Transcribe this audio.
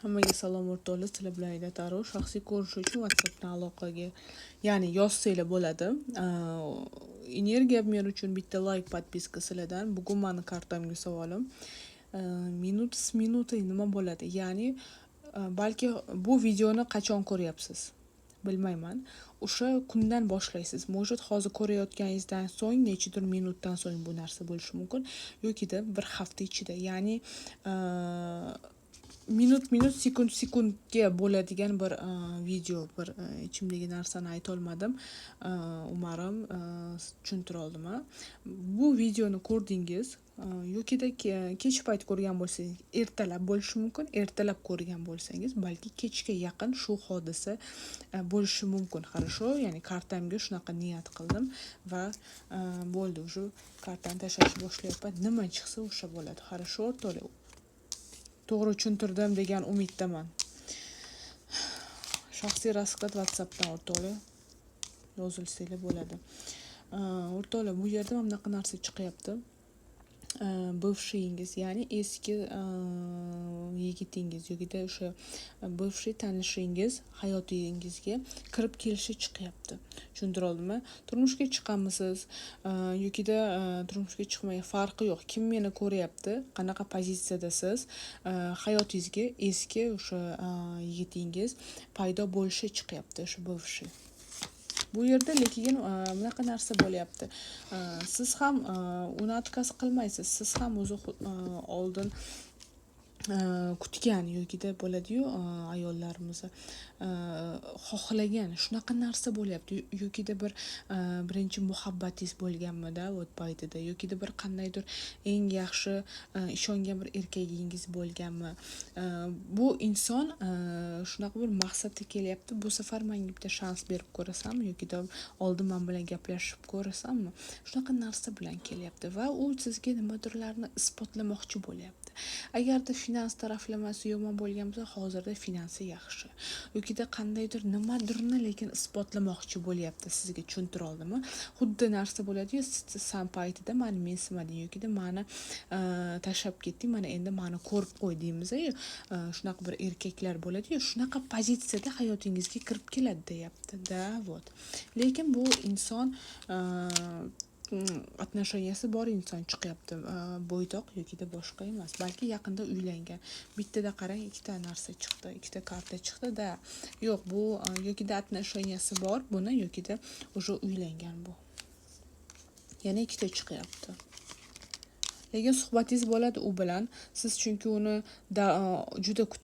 Hammaga salom, o'rtoqlar, sizlar bilan Aida Taro. Shaxsiy ko'rish uchun WhatsAppdan aloqaga, ya'ni yozsanglar bo'ladi. Energiya men uchun bitta layk, подписка sizlardan. Bugun mani kartamga savolim: минут с минутой nima bo'ladi? Ya'ni balki bu videoni qachon ko'ryapsiz, bilmayman. O'sha kundan boshlaysiz. Может, hozir ko'rayotganingizdan so'ng nechidir minutdan so'ng bu narsa bo'lishi mumkin yokida bir hafta ichida. Ya'ni minut minut, sekund sekundga bo'ladigan bir video, bir ichimdagi narsani aytolmadim. Umarim, tushuntira oldim. Bu videoni ko'rdingiz yokida kech payt ko'rgan bo'lsangiz, ertalab bo'lishi mumkin. Ertalab ko'rgan bo'lsangiz, balki kechga yaqin shu hodisa bo'lishi mumkin. Хорошо, ya'ni kartamga shunaqa niyat qildim va bo'ldi, уже kartani tashlashni boshlayapman. Nima chiqsa, o'sha bo'ladi. Хорошо, o'rtoqlar, to'g'ri tushuntirdim degan umiddaman. Shaxsiy расклад WhatsAppdan, o'rtoqlar, yozilsanglar bo'ladi. O'rtoqlar, bu yerda mana bunaqa narsa chiqyapti. Бывший ingiz, ya'ni eski yigitingiz yokida o'sha бывший tanishingiz hayotingizga kirib kelishi chiqyapti. Tushuntira oldimmi? Turmushga chiqqanmisiz yokida turmushga chiqmagan, farqi yo'q. Kim meni ko'ryapti, qanaqa pozitsiyadasiz, hayotingizga eski o'sha yigitingiz paydo bo'lishi chiqyapti, o'sha бывший. Bu yerda lekin bunaqa narsa bo'lyapti: siz ham uni отказ qilmaysiz. Siz ham o'zi oldin kutgan yokida bo'ladiyu, ayollarimiz xohlagan shunaqa narsa bo'lyapti yokida bir birinchi muhabbatingiz bo'lganmida вот paytida yokida bir qandaydir eng yaxshi ishongan bir erkagingiz bo'lganmi? Bu inson shunaqa bir maqsadda kelyapti: bu safar manga bitta shans berib ko'rasanmi yokida oldin man bilan gaplashib ko'rasanmi, shunaqa narsa bilan kelyapti va u sizga nimadirlarni isbotlamoqchi bo'lyapti. Agarda finans taraflamasi yomon bo'lgan bo'lsa, hozirda finansi yaxshi yokida qandaydir nimadirni lekin isbotlamoqchi bo'lyapti sizga. Tushuntira oldimmi? Xuddi narsa bo'ladiyu, san paytida mani mensimading yokida mani tashlab ketding, mana endi mani ko'rib qo'y deymiz-yu, shunaqa bir erkaklar bo'ladiyu, shunaqa pozitsiyada hayotingizga kirib keladi deyapti да. Вот, lekin bu inson отношения si bor inson chiqyapti, bo'ydoq yokida boshqa emas, balki yaqinda uylangan. Bittada qarang, ikkita narsa chiqdi, ikkita karta chiqdi да. Yo'q, bu yokida отношения si bor buni yokida уже uylangan. Bu yana ikkita chiqyapti, lekin suhbatingiz bo'ladi u bilan siz, chunki uni juda